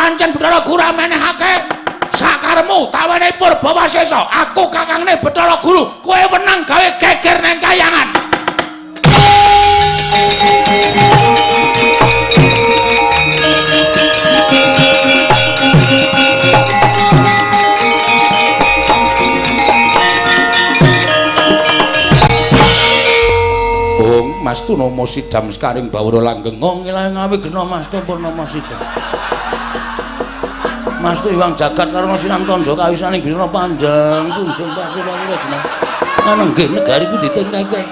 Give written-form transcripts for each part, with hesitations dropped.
Pancen Bathara Guru menehake sakaremu tawane Purbawasesa. Aku kakangne Bathara Guru, kowe wenang gawe geger nang kayangan. Bung Mas Tunama sidam sekaring bawara langgeng ngilang awigna Mas Purnama sidam. Mas tu iwang jagat karena sinang tondo kawisaning bisna panjang tunjung pasir pasir jeneng. Ana nggih negari ku ditingkake.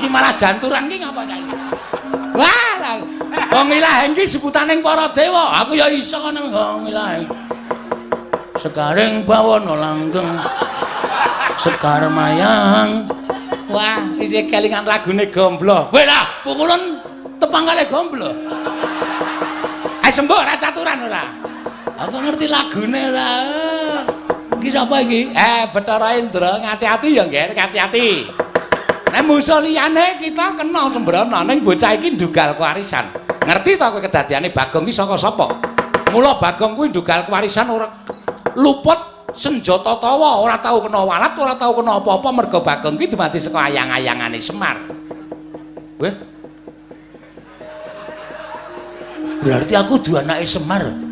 Iki malah janturan ki ngapa cah iki? Wah, wong ilaheng ki sebutaning para dewa. Aku ya iso ngono wong ilaheng. Sekaring bawana langgeng. Sekar mayang. Wah, isih kelingan lagune Gomblo. Kowe lah, pukulan tepang kalih Gomblo. Ayo sembuh ora caturan ora. Aku ngerti lagune ora. Iki sapa iki? Bathara Indra, ngati-ati ya, Ngger, ngati-ati. Nek musuh liyane kita kena sembrono, ning bocah iki ndugal kewarisan. Ngerti ta kowe kedadiane Bagong iki saka sapa? Mula Bagong kuwi ndugal kewarisan ora luput senjata tawa, ora tau kena walat, ora tau kena apa-apa merga Bagong kuwi dumadi saka ayang-ayangane Semar. Weh. Berarti aku duwe anake Semar.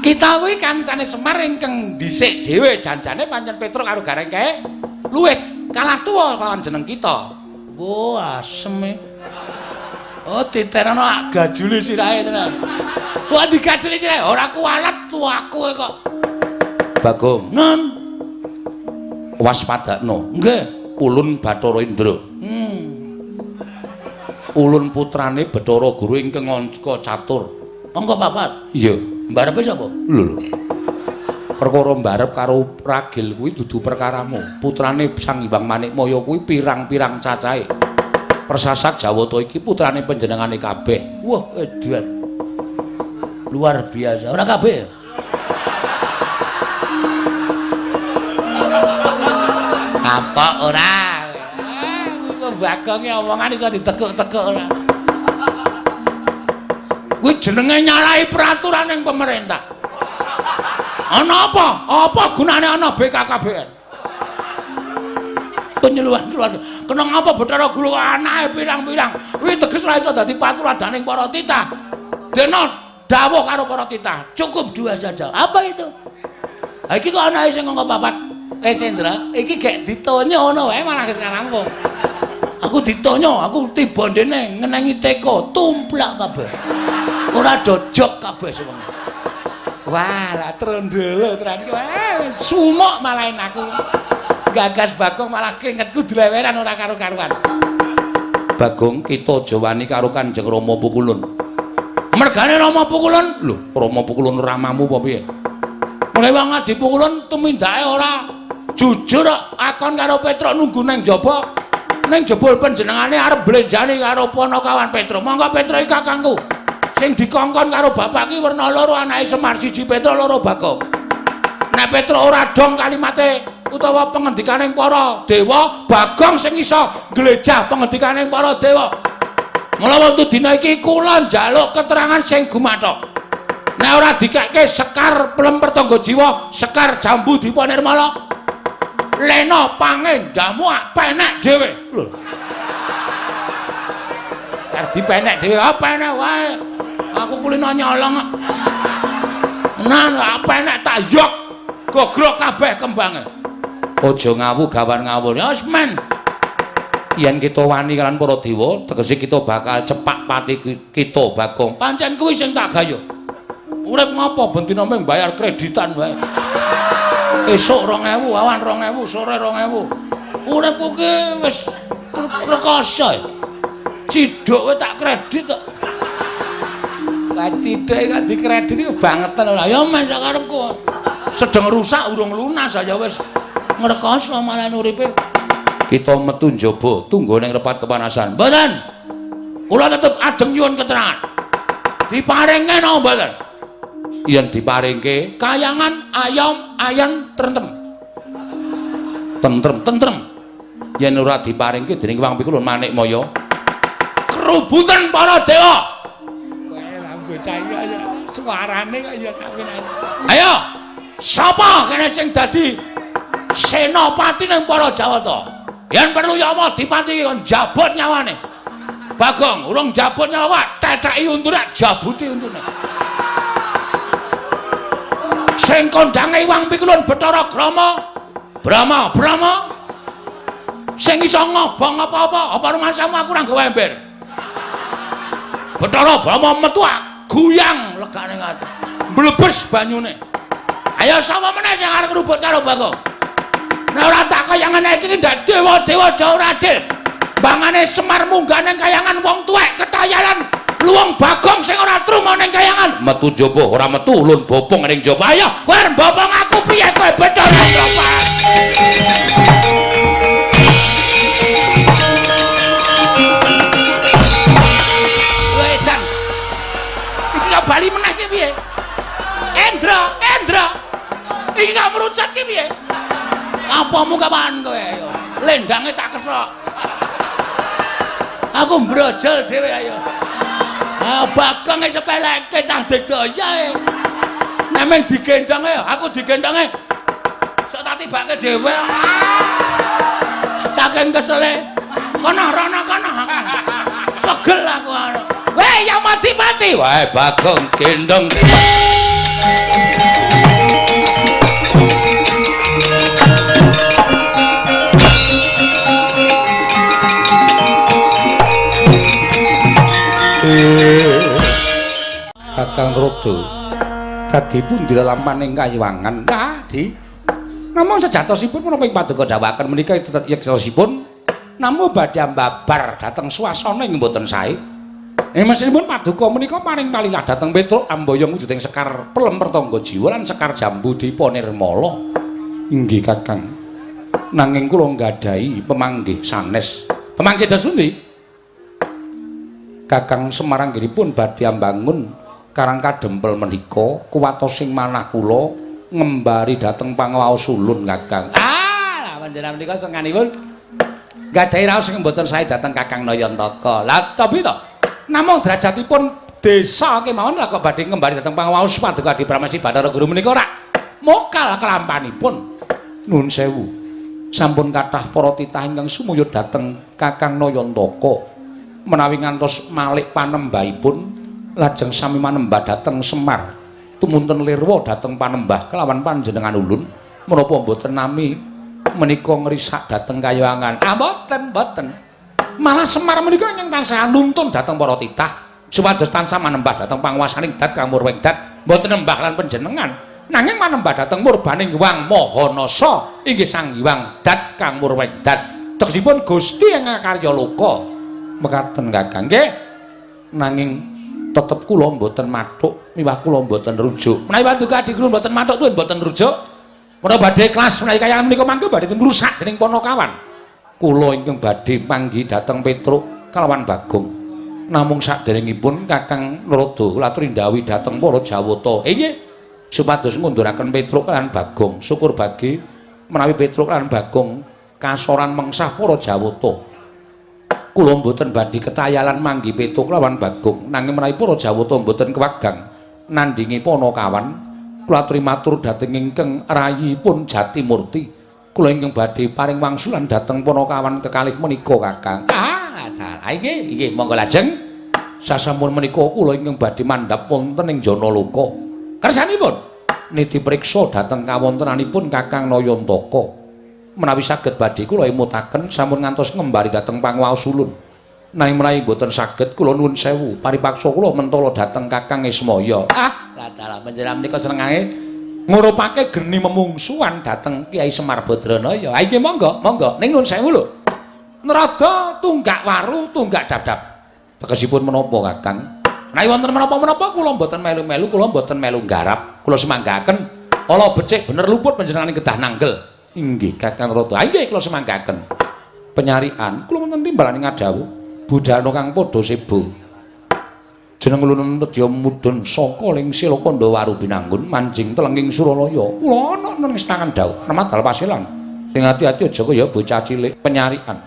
Kita kuwi kancane Semar ingkang dhisik dhewe janjane pancen Petruk karo Gareng kae luwih kalah tuwa lawan jeneng kita. Wah, asem e. Oh, diterano gajule sirahe tenan. Wah, digajuli sirahe ora kuwalet tuaku kok. Bagong, non. Waspadakno. Nggih, ulun Bathara Indra. Ulun putrane Bathara Guru ingkang angka catur. Angka papat. Iya. Mbarepe sapa? Lho lho. Perkara mbarep karo ragil kuwi dudu perkaramu. Putrane Sang Hyang Manikmaya kuwi pirang-pirang cacahe. Persasat Jawata iki putrane panjenengane kabeh. Wah, edan. Luar biasa. Ora kabeh. Apa ora? Iso Bagonge omongan iso ditekuk-tekuk ora. Kuwi jenenge nyalahi peraturan ning pemerintah. Ana apa? Apa gunane ana BKKBN? Penyuluhan keluarga. Kena ngapa Bathara Guru anake pirang-pirang? Kuwi teges ora iso dadi paturadaning para titah. Dene dawuh karo para titah, cukup dua saja. Apa itu? Ha iki kok anake sing angka papat. Sendra, iki gek ditonyo ngono wae malah wis rampung. Aku ditonyo, aku tiba ndene ngenengi teko, tumplak kabeh. Ora dojok kabeh sewengi. Wah, lah trondolo tenan iki. Sumuk malah aku. Gagas Bagong malah keringetku dileweran ora karo-karuan. Bagong kita aja wani karo Kanjeng Rama Pukulun. Mergane Rama Pukulun? Lho, Rama Pukulun ramamu apa piye? Mulai wong Adi Pukulun tumindake ora jujur akon karo Petruk nunggu nang jaba. Ning jebul panjenengane arep blenjani karo panakawan Petruk. Monggo Petruk iki kakangku. Sing dikongkon karo bapak ki werna loro anake Semar, siji Petruk loro Bagong. Nek Petruk ora dong kalimate utawa pengendikaning para dewa, Bagong sing iso nglejah pengendikaning para dewa. Mula wonten dina iki kula njaluk keterangan sing gumathok. Nek ora dikekke sekar plemper tangga jiwa, sekar jambu dipa nirmala. Lena pangendamu penek dhewe. Lho. Arep dipenek dhewe, ah penek wae. Aku kulino nyolong. Nah, penek tak yok. Gogrok kabeh kembange. Aja ngawu gawan ngawur. Ya wis men. Yen kita wani kalian para dewa, tegese kita bakal cepak pati kita Bagong. Pancen kuwi sing tak gayuh. Urip ngopo ben dina mung bayar kreditan wae. Esuk 2000, awan 2000, sore 2000. Uripku ki wis rekoso. Ciduk wae tak kredit kok. Lah ciduk kok dikredit iku bangeten ora. Ya men sakarepku. Sedeng rusak urung lunas aja wis ngrekoso malah uripe. Kita metu njaba tunggu ning repat kepanasan. Mboten. Kula tetep ajeng nyuwun keterangan. Diparingke napa mboten? Yen diparingke kayangan ayam ayan trentem. Tentrem tentrem. Yen ora diparingke dening Wang Pikulun Manikmaya. Kerubutan para dewa. Kowe lah bocah iki ayo. Suarane kok ya sawenane. Ayo, sapa kene sing dadi senopati ning para Jawata? Yen perlu Yama Dipati kon jabut nyawane. Bagong, urung jabut nyawa, tetheki untune, jabuti untune. Sing kondange Iwang Pikulun Bathara Grama, Brahma, Brahma. Sing iso ngobong apa-apa, apa rumasamu aku ora nggawa ember. Bathara Brahma metu guyang legane ngati. Mblebes banyune. Ayo sapa meneh sing arep ngrubut karo Bagong? Nek ora tak kaya ngene iki ndak dewa-dewa jauh adil. Bangane Semar munggah ning kayangan wong tuwek ketayalan luwung Bagong sing ora truma ning kayangan. Metu njaba ora metu ulun bopong ning njaba. Ayo kowe arep bopong aku piye kowe Bathara Brahma? Wedan. Iki kok bali meneh ki piye? Endra, Endra. Iki kok merucut ki piye? Apamu kapan kowe ayo? Lendange tak kethok. Aku mbrojol dhewe ayo. Ah Bagong sepeleke cah bedaya e. Nek men digendhong ayo, aku digendhonge. Sok tak tibake dhewe. Saking kesele. Kono rono kono. Pegel aku anu. Weh Yama Dipati. Wah Bagong gendhong. Kakang Rada kadipun dilelampaning kayiwangan. Nah, Di. Namung sejatosipun menapa ing paduka dawuhaken menika yeksosipun namung badhe ambabar dhateng swasana ing mboten sae. Ing mesinipun paduka menika paring palilah dhateng Petruk amboyong wujuding sekar pelem pertangga jiwa lan sekar jambu dipa nirmala. Inggih Kakang. Nanging kula nggadahi pemanggih sanes. Pemanggih dos pundi? Kakang Semar anggenipun badhe ambangun Karang Kadempel menika kuwatosing manah kula ngembari dhateng pangawaos ulun Kakang. Ah, lah panjenengan menika senganipun nggadahi raos sing mboten sae dhateng Kakang Nayantaka. Lah cobi to. Namung derajatipun desa kemawon lah kok badhe ngembari dhateng pangawaos paduka Adi Pramesti Bathara Guru menika ora mokal kelampanipun. Nuwun sewu. Sampun kathah para titah ingkang sumuyut dhateng Kakang Nayantaka menawi ngantos malik panembahipun lajeng sami manembah dhateng Semar tumunten lirwa dhateng panembah kelawan panjenengan ulun menapa mboten nami menika ngrisak dhateng kayangan. Ah mboten, mboten. Malah Semar menika ingkang tansah nuntun dhateng para titah supados tansah manembah dhateng panguwasaning dat kang murwing dat mboten nembah lan panjenengan nanging manembah dhateng murbaning Hyang Maha Nasa inggih Sang Hyang Dat kang murwing dat tegesipun Gusti ingkang karya loka. Mekaten Kakang nggih. Nanging tetep kula mboten mathuk miwah kula mboten rujuk. Menawi paduka Adi Guru mboten mathuk tuwin mboten rujuk. Menawa badhe ikhlas menawi kayangan menika mangke badhe ngrusak dening Panakawan. Kula ingkang badhe panggih dhateng Petruk kalawan Bagong. Namung saderengipun Kakang Narada kula aturi ndhawuhi dhateng para Jawata. Inggih supados ngunduraken Petruk lan Bagong. Syukur bagi menawi Petruk lan Bagong kasoran mengsah para Jawata. Kula mboten badhe ketayalan manggi Petruk lawan Bagong nanging menawi para Jawata mboten kewagang nandhingi Panakawan kula aturi matur dhateng ingkang rayipun Jatimurti kula ingkang badhe paring wangsulan dhateng Panakawan kekalih menika Kakang. Ah dalah inggih inggih monggo lajeng sasampun menika kula ingkang badhe mandhap wonten ing Janaloka kersanipun niti priksa dhateng kawontenanipun Kakang Nayantaka menawi saged badhe kula emutaken sampun ngantos ngembari dhateng panguwaos ulun. Nanging menawi mboten saged kula nuwun sewu paripaksa kula mentala dhateng Kakang Ismaya. Ah, lah dalah panjenengan menika senengane ngurupake geni memungsuhan dhateng Kyai Semar Badranaya. Ha inggih monggo, monggo. Ning nuwun sewu lho. Nerada tunggak waru, tunggak dabdab. Tegesipun menapa Kakang? Menawi wonten menapa-menapa kula mboten melu-melu, kula mboten melu nggarap. Kula semanggaken ala becik bener luput panjenengan kedah nanggel. Inggih Kakang Rada. Inggih kula semanggaken. Penyarian kula wonten timbalan ngadhawuh budhana kang padha seba. Jeneng ulun nedya mudhun saka ling sila kandha waru binanggun manjing telenging Suralaya. Kula ana nang stangan dawuh remadal pasilan. Sing ati-ati aja kaya bocah cilik penyarian.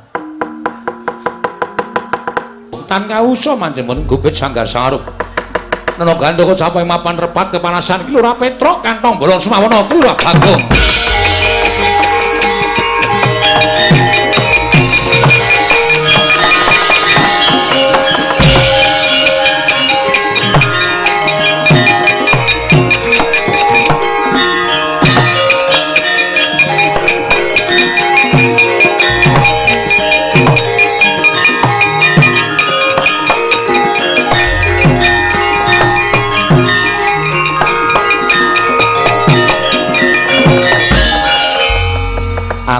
Tan kawusa manjenengan gobet sanggar sangarup. Nana Gandaka capai mapan repat kepanasan ki Lurah Petruk kantong bolong Sumawana ki Lurah Bagong.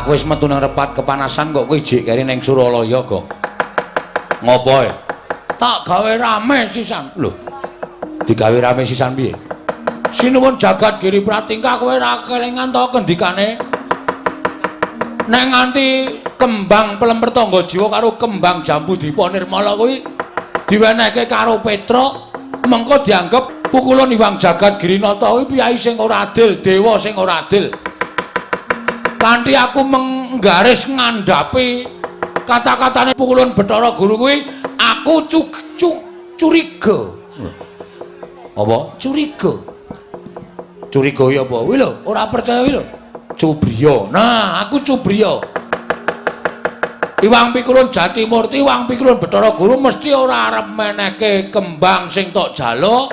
Aku wis metu nang repat kepanasan kok kowe jek keri ning Suralaya, Gong. Ngopo e? Tak gawe rame sisan. Lho. Digawe rame sisan piye? Sinuwun jagat Giri Pratingkah kowe ra kelingan to kendikane? Nek nganti kembang Pelemper Tangga Jiwa karo kembang Jambu Dipa Nirmala kuwi diwenehke karo Petruk, mengko dianggep pukulun Iwang Jagat Girinata kuwi piyai sing ora adil, dewa sing ora adil. Kanthi aku menggaris ngandhapi kata-katane pukulun Bathara Guru kuwi, aku curiga. Apa? Curiga. Curiga ya apa? Kuwi lho, ora percaya kuwi lho. Cubriya. Nah, aku cubriya. Iwang Pikulun Jatimurti, Iwang Pikulun Bathara Guru mesti ora arep menehke kembang sing tok jaluk.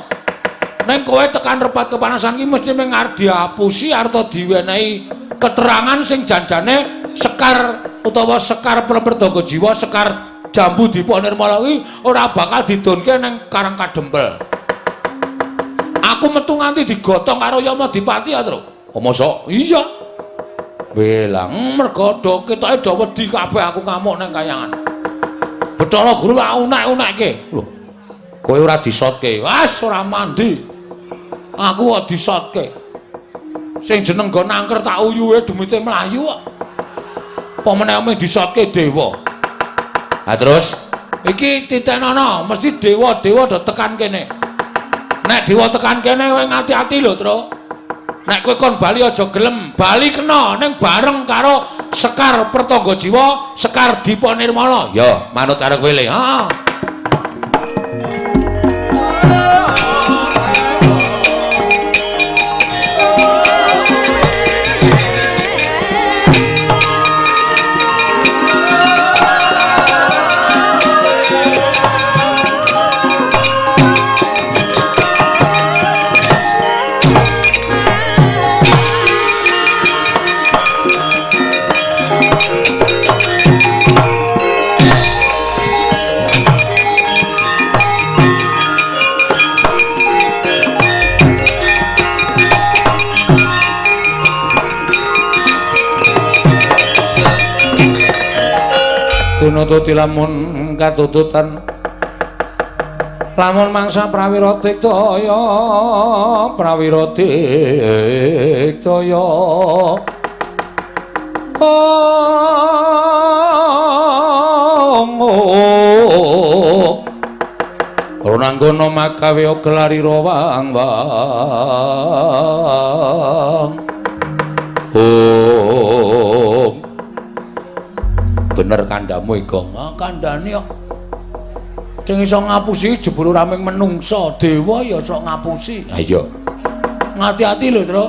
Ning kowe tekan repat kepanasan ki mesti mung arep diapusi arep diwenehi keterangan sing janjane sekar utawa sekar Pelemper Tangga Jiwa, sekar Jambu Dipa Nirmala kuwi ora bakal didonke ning Karang Kadempel. Aku metu nganti digotong karo Yama Dipati ya, Tru. Oh, mosok? Iya. Welang mergo do ketoke do wedi kabeh aku ngamuk ning kayangan. Bathara Guru tak unek-unekke. Lho. Kowe ora disotke. Wes ora mandi. Aku kok disotke. Sing jeneng nggo nangker tak uyuhe demite mlayu kok. Apa meneh mung disotke dewa. Ha terus iki titenono mesti dewa-dewa do tekan kene. Nek dewa tekan kene kowe ngati-ati lho, Tru. Nek kowe kon bali aja gelem, bali kena ning bareng karo Sekar Pertangga Jiwa, Sekar Dipa Nirmala. Ya, manut karo kowe le. Heeh. Tinututi lamun katututan lamun mangsa prawira diktaya prawira diktaya ong ronanggono makawe gelarira wang wang om. Bener kandhamu Igong. Ah kandhane kok. Sing iso ngapusi jebul ora mung menungsa, dewa ya iso ngapusi. Ha iya. Ngati-ati lho, Tru.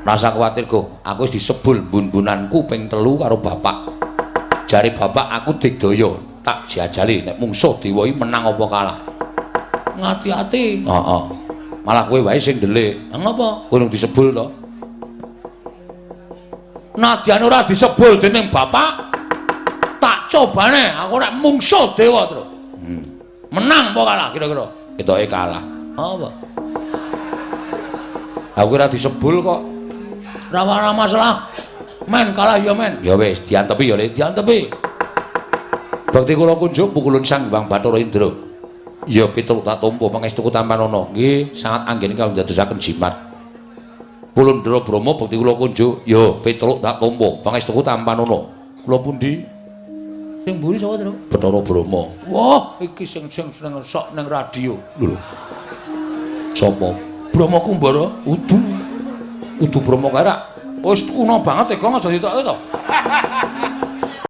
Rasa kuwatir, Go. Aku wis disebul bun-bunanku ping 3 karo bapak. Jare bapak aku digdaya, tak jajali nek mungsuh dewa iki menang apa kalah. Ngati-ati. Heeh. Malah kowe wae sing ndelik. Ha ngopo? Kowe disebul to. Nadyan ora disebul dening bapak, tak cobane aku nek mungsuh dewa, Tru. Menang apa kalah kira-kira? Ketoke kalah. Apa? Aku ora disebul kok. Ora masalah. Men kalah ya men. Ya wis, diantepi ya, Le, diantepi. Bakti kula kunjuk pukulun Sang Hyang Bathara Indra. Ya Petruk tak tampa pangestuku tampanana. Nggih, sangat anggene kawula ndadosaken jimat. Pulundra Brahma bakti kula kunjuk. Ya Petruk tak tampa pangestuku tampanana. Kula pundi? Sing mburi sapa, Tru? Bathara Brahma. Wah, iki sing sing seneng sok ning radio. Lho. Sapa? Brahma Kumbara. Udu. Udu Brahma kae rak wis kuno banget e, Gong, aja ditokke to.